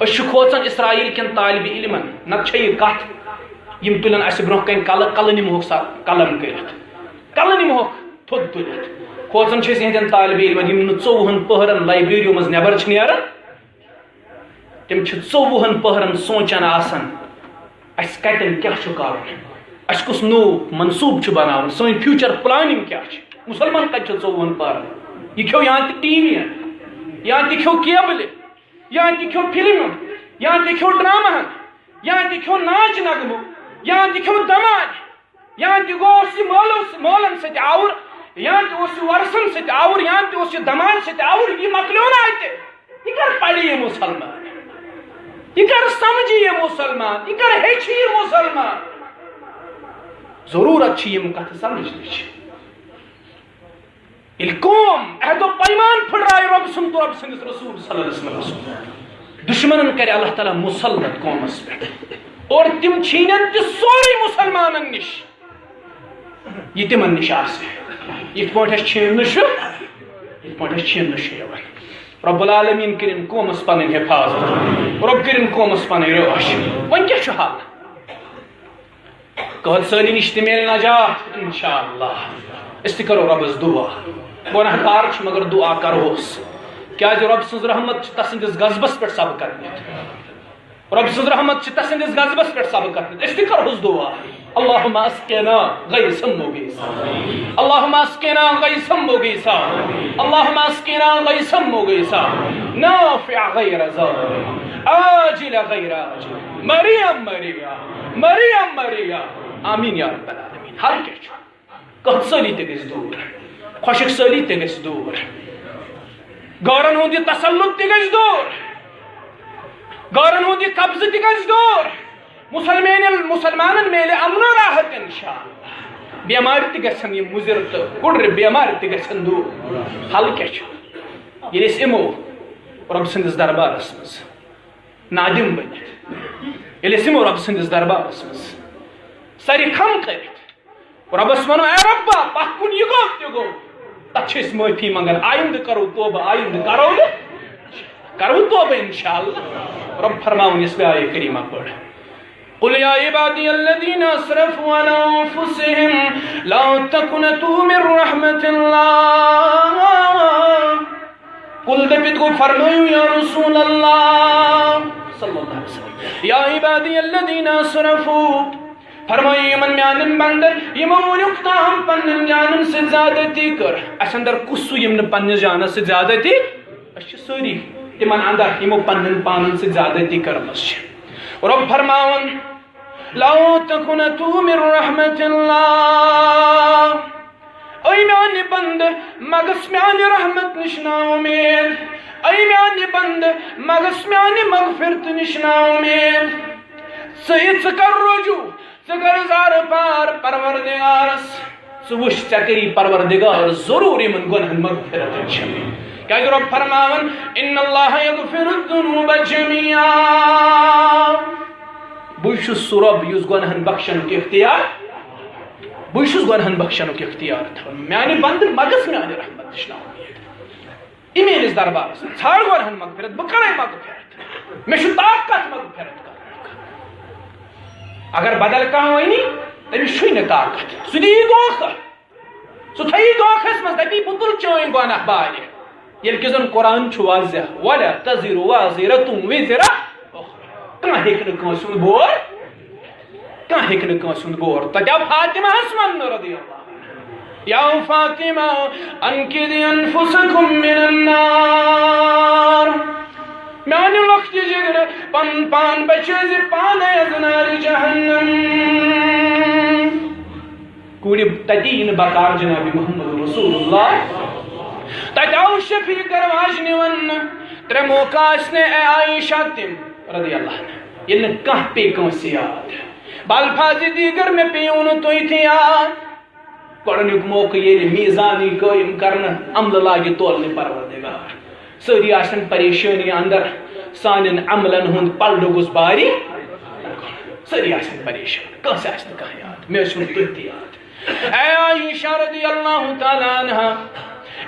أسۍ چھِ کھوژان اسرائیل کٮ۪ن طالبِ علمن۔ نتہٕ چھےٚ یہِ کتھ، یِم تُلن اسہِ برونٛہہ کنہِ کلہٕ، کلہٕ نِمہوکھ سا قلم کٔرِتھ، کلہٕ نِمہوکھ تھوٚد تُلِتھ۔ کھوژان چھِ أسۍ یِہنٛدٮ۪ن طالبِ علمن، یِم نہٕ ژوٚوُہن پٔہرن لائبریریو منٛز نٮ۪بر چھِ نیران۔ تِم چھِ ژوٚوُہن پٔہرن سونٛچان آسان، اسہِ کتٮ۪ن کیٛاہ چھُ کرُن، اسہِ کُس نوٚو منصوٗبہٕ چھُ بناوُن، سٲنۍ future planning کیٛاہ چھِ، مسلمان کتہِ چھُ ژوٚوُہن پٔہرن؟ یہِ کھیوٚو یا تہِ ٹی وی ین، یا تہِ کھیوٚو کیبلہِ، یا تہِ کھیوٚو فلمہِ، یا تہِ کھیوٚو ڈراماہن، یا تہِ کھیوٚو ناچ نغمہٕ، یا تہِ کھیوٚو دماج۔ یا تہِ گوٚو اوس یہِ مٲلَس، مٲلَن سۭتۍ آوُر، یا تہِ اوس یہِ وۄرثن سۭتۍ آوُر، یا تہِ اوس یہِ دمان سۭتۍ آوُر، یہِ مۄکلیو نہٕ اَتہِ۔ یہِ کر پَرِ یہِ مُسلمان؟ یہِ کر سمجھِ یہِ مُسلمان؟ یہِ کر ہیٚچھِ یہِ مُسلمان؟ ضروٗرت چھِ یِم کتھٕ سمجھنٕچ۔ ییٚلہِ قوم عہد و پیمان پھٕٹرایہِ رۄب سُنٛد تہٕ رۄب سٕنٛدِس رسول صلی اللہ علیہ وسلم، دُشمنن کرِ اللہ تعالیٰ مسلط قومس پٮ۪ٹھ، اور تِم چھیٖنن تہِ سورُے مسلمانن نِش، یہِ تِمن نِش آسہِ۔ یِتھ پٲٹھۍ اَسہِ چھیٖننہٕ چھُ، یِتھ پٲٹھۍ اَسہِ چھیٖننہٕ چھُ یِوان۔ رب العالمین کٔرِن قومس پنٕنۍ حفاظت، رب کٔرِن قومس پنٕنۍ رٲچھ۔ وۄنۍ کیٛاہ چھُ حل؟ قحط سٲلی نِش تہِ میلہِ نجات انشاءاللہ۔ أسۍ تہِ کرو رۄبس دعا۔ گۄناہ کار چھِ مگر دعا کرہوس، کیازِ رۄب سٕنٛز رحمت چھِ تسٕنٛدِس غضبس پٮ۪ٹھ سبقت نِتھ۔ رۄب سٕنٛز رحمت چھِ تسٕنٛدِس غضبس پٮ۪ٹھ سبقت نِتھ۔ أسۍ تہِ کرہوس دعا۔ اللهم اسقنا غيثا مغيثا۔ اللهم اسقنا غيثا مغيثا۔ اللهم اسقنا غيثا مغيثا۔ نافع غير ضار۔ عاجل غير آجل۔ مريعا مريعا۔ مريعا مريعا۔ آمین یا رب العالمین۔ حل کیٛاہ چھُ؟ قحط سٲلی تہِ گژھِ دوٗر، خۄشک سٲلی تہِ گژھِ دوٗر، غٲرن ہُنٛد یہِ تسلط تہِ گژھِ دوٗر، غٲرن ہُنٛد یہِ قبضہٕ تہِ گژھِ دوٗر۔ مسلمانن، مسلمانن میلہِ امن و راحت انشاءاللہ۔ بیمارِ تہِ گژھن یِم مُضر تہٕ کُڑرِ بیمارِ تہِ گژھن دوٗر۔ حل کیٛاہ چھُ؟ ییٚلہِ أسۍ یِمو رۄب سٕنٛدِس دربارس منٛز نادم بٔنِتھ، ییٚلہِ أسۍ یِمو رۄب سٕنٛدِس دربارس منٛز سرِ خم کٔرِتھ، رۄبس ونو، اے رۄبا، پتھ کُن یہِ گوٚو تہِ گوٚو، تتھ چھِ أسۍ معٲفی منٛگان، آیندٕ کرو توبہٕ، آیندٕ کرو نہٕ، کرو توبہٕ انشاءاللہ۔ رۄب فرماوُن یۄس مےٚ آیہِ کریٖمہ پٔر، قل یا عبادی الذین اسرفوا علی انفسهم لا تقنطوا من رحمت اللہ۔ قل دٔپِتھ گوٚو فرمٲیِو یا رسول اللہ صلی اللہ علیہ وسلم، یا عبادی الذین اسرفوا، فرمٲیِو یِمن میانٮ۪ن بندن، یِمو وُنیُک تام پننٮ۪ن جانن سۭتۍ زیادتی کٔر، اسہِ اندر کُس سُہ یِم نہٕ پننِس جانس سۭتۍ زیادتی؟ أسۍ چھِ سٲری تِمن اندر یِمو پننٮ۪ن پانن سۭتۍ زیادتی کٔرمٕژ چھِ۔ رۄب فرماوان، لا تقنطوا من رحمة الله۔ اے میانہِ بندٕ، مگس میانہِ رحمت نِش نا اُمید۔ اے میانہِ بندٕ، مگس میانہِ مغفرت نِش نا اُمید۔ ژٕ یہِ، ژٕ کر رجوع، ژٕ کر زارٕ پار پروردگارس۔ ژٕ وٕچھ، ژےٚ کری پروردگار ضرور یِمن گۄنہن مغفرت۔ کیازِ رۄب فرماوان، ان اللہ یغفر الذنوب جمیعا۔ بہٕ چھُس سُہ رۄب یُس گۄنہن بخشنُک اختیار، بہٕ چھُس گۄنہن بخشنُک اختیار تھاوان۔ میانہِ بندٕ، مگس میانہِ رحمت نِش نا اُمید۔ یہِ میٲنِس دربارس منٛز، ژھانڈ گۄنہن مغفرت، بہٕ کرے مغفرت۔ مےٚ چھُ طاقت مغفرت کرنُک۔ اگر بدل کانٛہہ ونہِ، تٔمِس چھُے نہٕ طاقت، سُہ دِیہِ دھوکہٕ۔ سُہ تھٲیی دھوکھس منٛز، دپی، بہٕ تُلہٕ چٲنۍ گۄناہ بارِ۔ ییٚلہِ کہِ زن قرآن چھُ واضح، ولا تزر وازرة وزر أخرى۔ کانٛہہ ہیٚکہِ نہٕ کٲنٛسہِ ہُنٛد بور، کانٛہہ ہیٚکہِ نہٕ کٲنٛسہِ ہُنٛد بور۔ تتہِ آو فاطمہس وننہٕ رضی اللہ عنہا، یا فاطمہ، انقذی انفسکم من النار۔ میانہِ لۄکٹہِ جگرٕ، پنُن پان بچٲے زِ پانے از نارِ جہنم۔ کوٗرِ تتی یِنہٕ بکار جناب محمد رسول اللہ۔ تتہِ آو شفیع گرواجنہِ وننہٕ، ترٛےٚ موقع ٲسۍ نہٕ اے عائشہ تِم رضی اللہ عنہا، ییٚلہِ نہٕ کانٛہہ پیٚیہِ کٲنٛسہِ یاد۔ بالفاظِ دیگر مےٚ پیٚیِو نہٕ تُہۍ تہِ یاد۔ گۄڈٕنیُک موقعہٕ ییٚلہِ میٖزانی قٲیِم کرنہٕ، عملہٕ لاگہِ تولنہِ پروردگار۔ سٲری آسن پریشٲنی اندر، سانٮ۪ن عملن ہُنٛد پلڈٕ گوٚژھ باری۔ سٲری آسن پریشان، کٲنٛسہِ آسہِ نہٕ کانٛہہ یاد۔ مےٚ ٲسِو نہٕ تُہۍ تہِ یاد۔ اے عائشہ رضی اللہ تعالیٰ عنہا،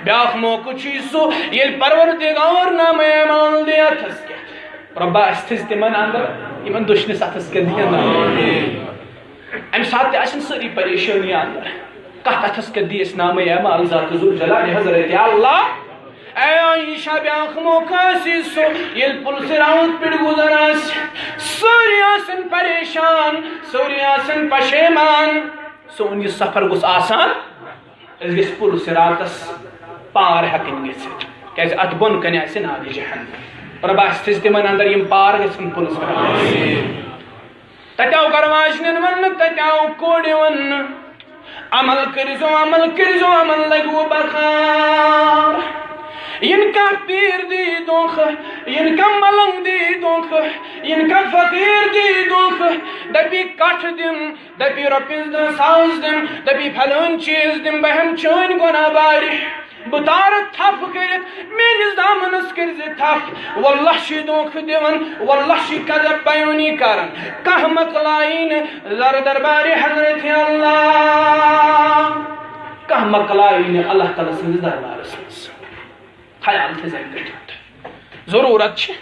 بیٛاکھ موقعہٕ چھُ سُہ، ییٚلہِ پروردگار نامہ اعمال دِ اتھس کٮ۪تھ۔ رۄبا، اسہِ تھٲزِ تِمن اندر، یِمن دٔچھنِس اتھس کٮ۪تھ دِیَن نامہ۔ امہِ ساتہٕ تہِ آسن سٲری پریشٲنی اندر۔ کتھ اتھس کٮ۪تھ دِیہِ اسہِ نامہ اعمال ذات ذوالجلال حضرت اللہ؟ اے عائشہ، بیٛاکھ موقعہٕ آسہِ سُہ، ییٚلہِ پُل صراط پٮ۪ٹھ گُزر آسہِ، سٲری آسن پریشان، سٲری آسن پشیمان۔ سون یہِ سفر گوٚژھ آسان، أسۍ گٔژھۍ پُل صراطس پار ہٮ۪کٕنۍ گٔژھِتھ، کیازِ اتھ بۄن کنہِ آسہِ نارِ جہنم۔ رۄبا، اسہِ تھٲزِ تِمن اندر، یِم پار گژھن پُل صراط۔ تتہِ آو گرواجنٮ۪ن وننہٕ، تتہِ آو کورِ وننہٕ، عمل کٔرزیو، عمل کٔرزیو، عمل لگوٕ بکار۔ یِن کانٛہہ پیٖر دی دھوکہٕ، یِن کانٛہہ ملنگ دی دھوکہٕ، یِن کانٛہہ فقیٖر دی دھوکہٕ، دپی کٹھ دِم، دپی رۄپیس دہ ساس دِم، دپی فلٲنۍ چیٖز دِم، بہٕ ہٮ۪مہٕ چٲنۍ گۄناہ بارِ۔ بہٕ تارٕ تھپھ کٔرِتھ، میٲنِس دامنس کٔرزِ تھپھ۔ واللہ چھُ دھوکہٕ دِوان، واللہ چھُ کذب بیٲنی کران۔ کانٛہہ مۄکلایی نہٕ زر دربارِ حضرت اللہ، کانٛہہ مۄکلایی نہٕ اللہ تعالیٰ سٕنٛدِس دربارس منٛز۔ خیال تھٲیزیو أمۍ کٔرِتھ۔ ضروٗرت چھِ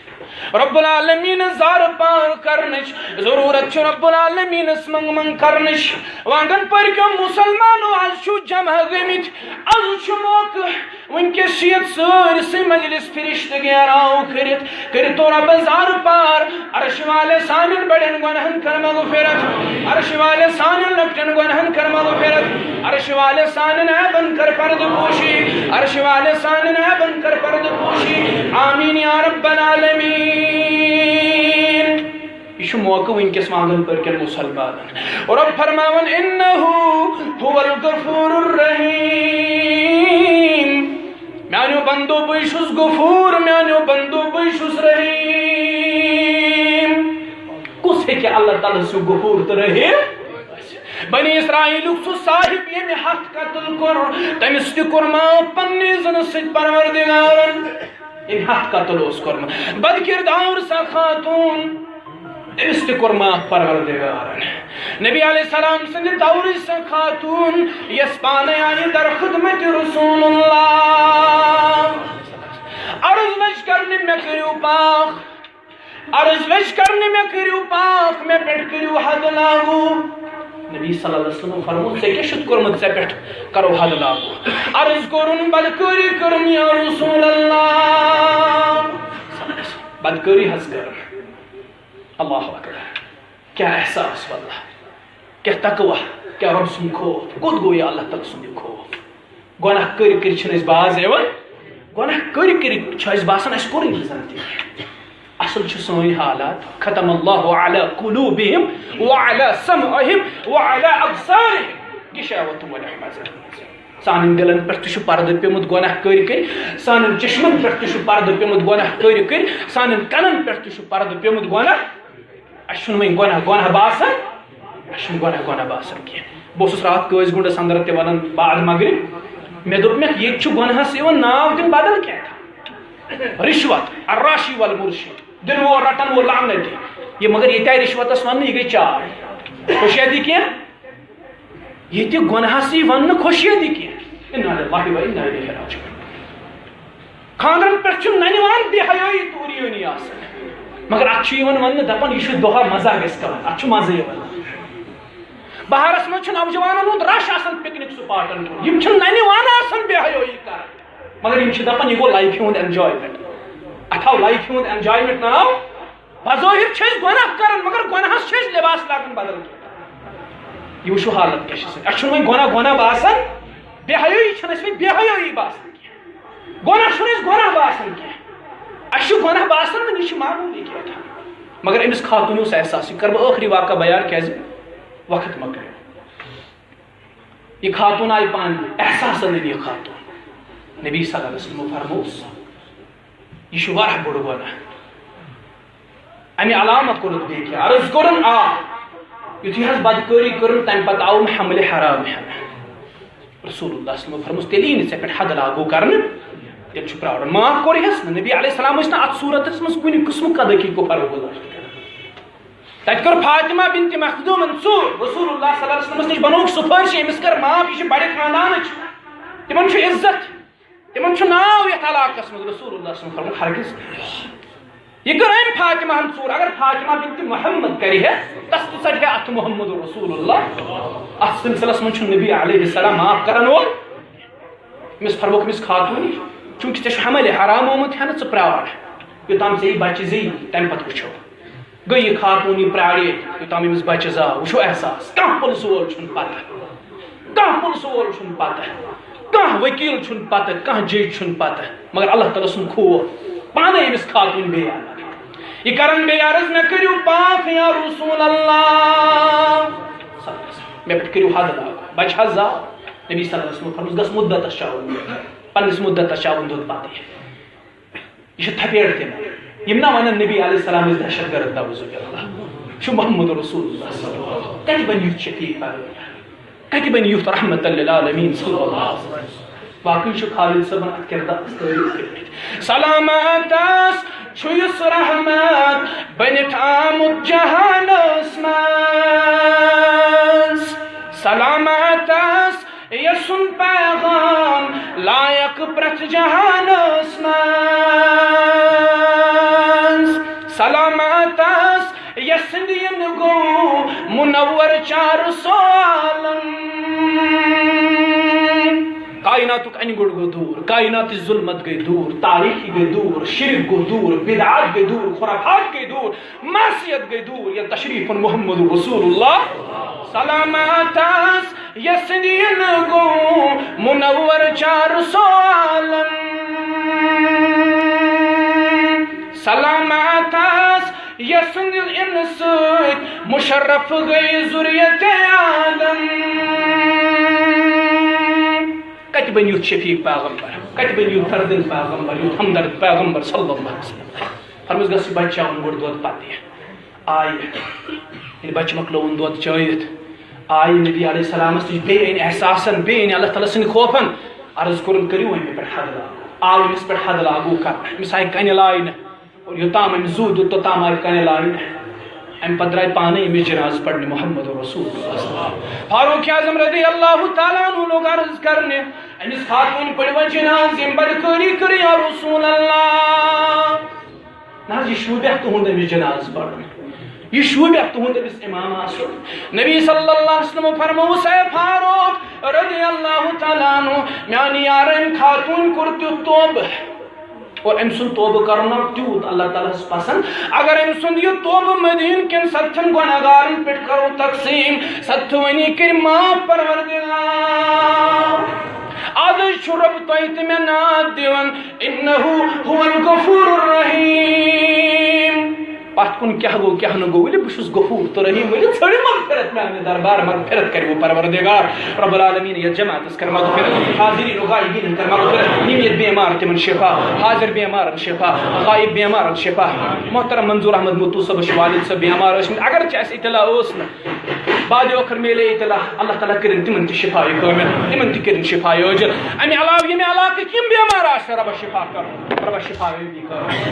رب العالمینس زارٕ پار کرنٕچ، ضروٗرت چھِ رب العالمینس منٛگ منٛگ کرنٕچ۔ وانگن پٔرۍ کیو مسلمانو، از چھِو جمع گٔمٕتۍ، از چھُ موقعہٕ۔ وٕنکیٚس چھِ یتھ سٲرسٕے مجلس فرشتہٕ گیراو کٔرِتھ، کٔرِتھ تو ربس زارٕ پار۔ عرش والے سانٮ۪ن بڑٮ۪ن گۄنہن کر مغفرت، عرش والے سانٮ۪ن لۄکٹٮ۪ن گۄنہن کر مغفرت، عرش والے سانٮ۪ن عیبن کر پردٕ پوشی، عرش والے سانٮ۪ن عیبن کر پردٕ پوشی۔ آمین یا رب العالمین۔ یہِ چھُ موقعہٕ وٕنکیٚس وانگن پٔرۍ کٮ۪ن مسلمانن۔ رب فرماوان، انہ هو الغفور الرحیم۔ میانیو بندو، بٕے چھُس غفور، میانیو بندو، بٕے چھُس رحیم۔ کُس ہیٚکہِ اللہ تعالیٰ سُہ غفور تہٕ رحیم؟ بنی اسرائیلُک سُہ صاحب، ییٚمہِ ہتھ قتل کوٚر، تٔمِس تہِ کوٚر معاف پننہِ اذنہٕ سۭتۍ پروردگارن۔ ییٚمہِ ہتھ قتل اوس کوٚرمُت۔ بدکردار سۄ خاتون، تٔمِس تہِ کوٚر معاف پروردگارن۔ نبی علیہ السلام سٕنٛدِ دورٕچ سۄ خاتون، یۄس پانے آیہِ در خدمت رسول اللہ۔ عرض لٔج کرنہِ، مےٚ کٔرِو پاک۔ عرض لٔج کرنہِ، مےٚ کٔرِو پاک، مےٚ پٮ۪ٹھ کٔرِو حد لاگو۔ نبی صلی اللہ علیہ وسلم فرموو، ژےٚ کیٛاہ چھُتھ کوٚرمُت، ژےٚ پٮ۪ٹھ کرو حد لاگو؟ عرض کوٚرُن، بدکٲری کٔرٕم یا رسول اللہ۔ بدکٲری حظ کٔرٕم۔ اللہ اکبر۔ کیٛاہ احساس واللہ۔ کیٛاہ تقویٰ، کیٛاہ رۄب سُنٛد خوف، کوٚت گوٚو یہِ اللہ تعالیٰ سُنٛد یہِ خوف؟ گۄناہ کٔرۍ کٔرۍ چھِنہٕ أسۍ باز یِوان، گۄناہ کٔرۍ کٔرۍ چھِ اَسہِ باسان اَسہِ کوٚرُے نہٕ زَن تہِ۔ اَصٕل چھِ سٲنۍ حالات، ختم اللہ علی قلوبہم وعلی سمعہم وعلی ابصارہم غشاوۃ ولہم عذاب۔ سانٮ۪ن دِلن پٮ۪ٹھ تہِ چھُ پردٕ پیوٚمُت گۄناہ کٔرۍ کٔرۍ، سانٮ۪ن چشمن پٮ۪ٹھ تہِ چھُ پردٕ پیوٚمُت گۄناہ کٔرۍ کٔرۍ، سانٮ۪ن کنن پٮ۪ٹھ تہِ چھُ پردٕ پیوٚمُت گۄناہ۔ اَسہِ چھُنہٕ وۄنۍ گۄناہ گۄناہ باسان، اَسہِ چھُنہٕ گۄناہ گۄناہ باسان کینٛہہ۔ بہٕ اوسُس راتھ قٲضۍ گُنڈس اندر تہِ ونان بعد مغرب، مےٚ دوٚپ، مےٚ ییٚتہِ چھُ گۄناہس یِوان ناو دِنہٕ بدل کینٛہہ تام۔ رشوت، الراشی والمرشی، دِنہٕ وول رٹن وول لعنتی۔ یہِ مگر ییٚتہِ آیہِ رشوتس وننہٕ، یہِ گٔے چاے۔ خوشیدی کینٛہہ؟ ییٚتہِ گۄناہس یی وننہٕ خوشیدی کینٛہہ۔ انا للہ و انا الیہ راجعون۔ خاندرن پٮ۪ٹھ چھُ ننہِ وان بے حیٲیی تہٕ عریٲنی آسان، مگر اتھ چھُ یِوان وننہٕ، دپان، یہِ چھُ دۄہا مزہ گژھِ کرُن، اتھ چھُ مزٕ یِوان۔ بہارس منٛز چھُ نوجوانن ہُنٛد رش آسان پکنک سپاٹن کُن، یِم چھِ ننہِ وان آسان بے حیٲیی کران، مگر یِم چھِ دپان، یہِ گوٚو لایفہِ ہُنٛد انجوایمنٹ، اتھ آو لایفہِ ہُنٛد انجوایمنٹ ناو۔ بظٲہر چھِ أسۍ گۄناہ کران، مگر گۄناہس چھِ أسۍ لباس لاگان بدل کینٛہہ۔ یہِ وٕچھِو حالت کیٛاہ چھِ سٲنۍ۔ اَسہِ چھُنہٕ وۄنۍ گۄناہ گۄناہ باسان، بے حیٲیی چھَنہٕ اَسہِ وۄنۍ، بے حیٲیی باسان کینٛہہ۔ گۄناہ چھُنہٕ اَسہِ گۄناہ باسان کینٛہہ۔ اَسہِ چھُ گۄناہ باسان، وۄنۍ یہِ چھُ معموٗلی کینٛہہ۔ مگر أمِس خاتوٗن اوس احساس، یہِ کَرٕ بہٕ ٲخری واقعہ بیان، کیٛازِ وقت مۄکلیو۔ یہِ خاتوٗن آیہِ پانہٕ، احساسن أنۍ یہِ خاتوٗن۔ نبی صلی اللہ علیہ وسلم فرمووُس، یہِ چھُ واریاہ بوٚڑ گۄناہ۔ اَمہِ علامت کوٚرُتھ بیٚیہِ کینٛہہ؟ عرض کوٚرُن، آ۔ یُتھُے حظ بدکٲری کٔرٕن، تَمہِ پتہٕ آوُم حملِ حرام ہٮ۪نہٕ۔ رسول اللہ صلی اللہ علیہ وسلم فرمووُس، تیٚلہِ یی نہٕ ژےٚ پٮ۪ٹھ حد لاگو کرنہٕ، تیٚلہِ چھُ پرٛارُن۔ معاف کوٚر ہٮ۪س نہٕ۔ نبی علیہ السلام ٲسۍ نہٕ اَتھ صوٗرتس منٛز کُنہِ قٕسمہٕ قدٕکی کفر گُزار۔ تَتہِ کٔر فاطمہ بنت مخزومن ژوٗر۔ رسول اللہ صلی اللہ علیہ وسلمس نِش بنووُکھ سفٲرشی، أمِس کٔر معاف، یہِ چھِ بڑِ خاندانٕچ، تِمن چھُ عزت، تِمن چھُ ناو یتھ علاقس منٛز۔ رسول اللہ صلی اللہ علیہ وسلم فرمووُکھ، ہرگز نہٕ۔ یہِ کٔر أمۍ فاطمہ ہن ژوٗر۔ اگر فاطمہ بنت محمد کرِ ہے، تس تہِ ژٹہِ ہے اتھٕ محمد رسول اللہ۔ اتھ سلسلس منٛز چھُ نبی علیہ السلام معاف کرن وول۔ أمِس فرمووُکھ أمِس خاتوٗنہِ، چوٗنٛکہِ ژےٚ چھُ حملِ حرام آمُت ہٮ۪نہٕ، ژٕ پرٛار، یوٚتام ژےٚ یہِ بچہِ زیٚیی، تمہِ پتہٕ وٕچھو۔ گٔے یہِ خاتوٗن، یہِ پرٛارے، یوٚتام أمِس بچہِ زاو۔ وٕچھو احساس، کانٛہہ پُلسہٕ وول چھُنہٕ پتہ، کانٛہہ پُلسہٕ وول چھُنہٕ پتہ، کانٛہہ ؤکیٖل چھُنہٕ پتہ، کانٛہہ جج چھُنہٕ پتہ، مگر اللہ تعالیٰ سُنٛد خوف پانے أمِس خاتوٗن بیٚیہِ عرض۔ یہِ کرن بیٚیہِ عرض، مےٚ کٔرِو پاک یا رسول اللہ، مےٚ پٮ۪ٹھ کٔرِو حد لاگو، بچہِ حظ زاو۔ نبی صلی اللہ علیہ وسلم فرمووُس، گژھ مُدتس چاوُن، پننِس مُدتس چاوُن دۄد پتہٕ۔ یہِ چھُ تھپیڑ تہِ۔ یِم نہ ونن نبی علیہ السلام ٲسۍ دہشت گرد، نعوذ باللہ۔ یہِ چھُ محمد رسول اللہ صلی اللہ علیہ وسلم۔ کتہِ بنہِ یُتھ شفیع پیغمبر؟ کتہِ بنہِ یُتھ رحمت للعالمین صلی اللہ علیہ وسلم؟ واقعی چھُ خالد صٲبن اتھ کردارس تعریف کٔرمٕتۍ۔ سلامت آس چھُ یُس رحمت بٔنِتھ آمُت جہانس منٛز۔ سلامت آس یسُن پیغام لایق پرٛٮ۪تھ جہانس منٛز۔ سلامت آس یسُنٛد یِنہٕ گوٚو منور چار سو عالم۔ کائناتُک انہِ گوٚٹ گوٚو دوٗر، کائناتٕچ ظلمت گٔے دوٗر، تاریٖکی گٔے دوٗر، شرک گوٚو دوٗر، بدعات گٔے دوٗر، خرافات گٔے دوٗر، معصیت گٔے دوٗر، ییٚلہِ تشریٖفُن محمد رسول اللہ۔ سلامت آس یسُنٛد یِنہٕ گوٚو منور چار سو عالم۔ سلامت آس یسُنٛد یِنہٕ سۭتۍ مشرف گٔے ذریت آدم۔ کتہِ بنہِ یُتھ شفیع پیغمبر؟ کتہِ بنہِ یُتھ دردِ دل پیغمبر، یُتھ ہمدرد پیغمبر صلی اللہ علیہ وسلم؟ فرمووُس، گژھ یہِ بچہِ چاوُن گۄڈٕ دۄد پتہٕ۔ آیہِ۔ ییٚلہِ بچہِ مۄکلووُن دۄد چٲوِتھ، آیہِ نبی علیہ السلامس نِش، بیٚیہِ أنۍ احساسن، بیٚیہِ أنۍ اللہ تعالیٰ سٕنٛدِ خوفن۔ عرض کوٚرُن، کٔرِو وۄنۍ مےٚ پٮ۪ٹھ حد لاگو۔ آو أمِس پٮ۪ٹھ حد لاگو کرنہٕ، أمِس آیہِ کنہِ لاینہٕ۔ اور یوٚتام أمِس زُو دیُت، توٚتام آیہِ کنہِ لاینہٕ۔ اَمہِ پتہٕ درٛاے پانَے أمِس جنازٕ پرنہِ محمد رسول اللہ۔ فاروق اعظم رضی اللہ تعالیٰ عنہ لوٚگ عرض کرنہِ، أمِس خاتوٗن پٔرۍوا جنازٕ؟ أمۍ بدکٲری کٔر یا رسول اللہ۔ نہ حظ، یہِ شوٗبیٛاہ تُہُنٛد أمِس جنازٕ پرُن، یہِ شوٗبیٛاہ تُہُنٛد أمِس امام آسُن۔ نبی صلی اللہ علیہ وسلم فرمووُس، اے فاروق رضی اللہ تعالیٰ عنہ، میٛانہِ یارٕ أمۍ خاتوٗن کوٚر تیُتھ توبہٕ۔ اور أمۍ سُنٛد توبہٕ کرُن آو تیوٗت اللہ تعالیٰ ہَس پسنٛد۔ اگر أمۍ سُنٛد یہِ توبہٕ مدیٖنہٕ کٮ۪ن ستتھن گۄنہگارن پٮ۪ٹھ کرو تقسیٖم، ستتھوٕنی کٔرۍ معاف پروردگار۔ آز چھُ رۄب تۄہہِ تہٕ مےٚ ناد دِوان، انہ ہو الغفور الرحیم۔ پتھ کُن کیٛاہ گوٚو، کیٛاہ نہٕ گوٚو، ؤلِو بہٕ چھُس غفور تہٕ رحیم، ؤلِو ژھٲنٛڈِو مغفرت میانہِ دربار، مغفرت کٔرِو پروردگار۔ رب العالمین یتھ جماعتس کر مغفرت، حاضرین و غائبین کر مغفرت، یِم ییٚتہِ بیمار تِمن شفا، حاضر بیمارن شفا، غائب بیمارن شفا۔ محترم منظور احمد متو صٲبس چھِ والد صٲب بیمار ٲسمٕتۍ، اگرچہِ اَسہِ اطلاع اوس نہٕ، بعد ٲخر میلے اطلاع، اللہ تعالیٰ کٔرِن تِمن تہِ شفا کٲمل، تِمن تہِ کٔرِن شفا عاجل۔ امہِ علاوٕ ییٚمہِ علاقٕکۍ یِم بیمار آسن، ربس شفا کر، ربس شفا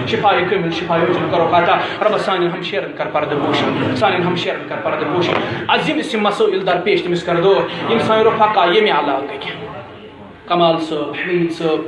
شفا کامل، شفا عاجل کرو عطا۔ رب سانٮ۪ن ہمشیرن کر پردٕ پوشن، سانٮ۪ن ہمشیرن کر پردٕ پوشن۔ از یِم أسۍ یِم مسٲیل درپیش تٔمِس کر دور، یِم سٲنۍ رفقا ییٚمہِ علاقٕکۍ، کمال صٲب، حمید صٲب،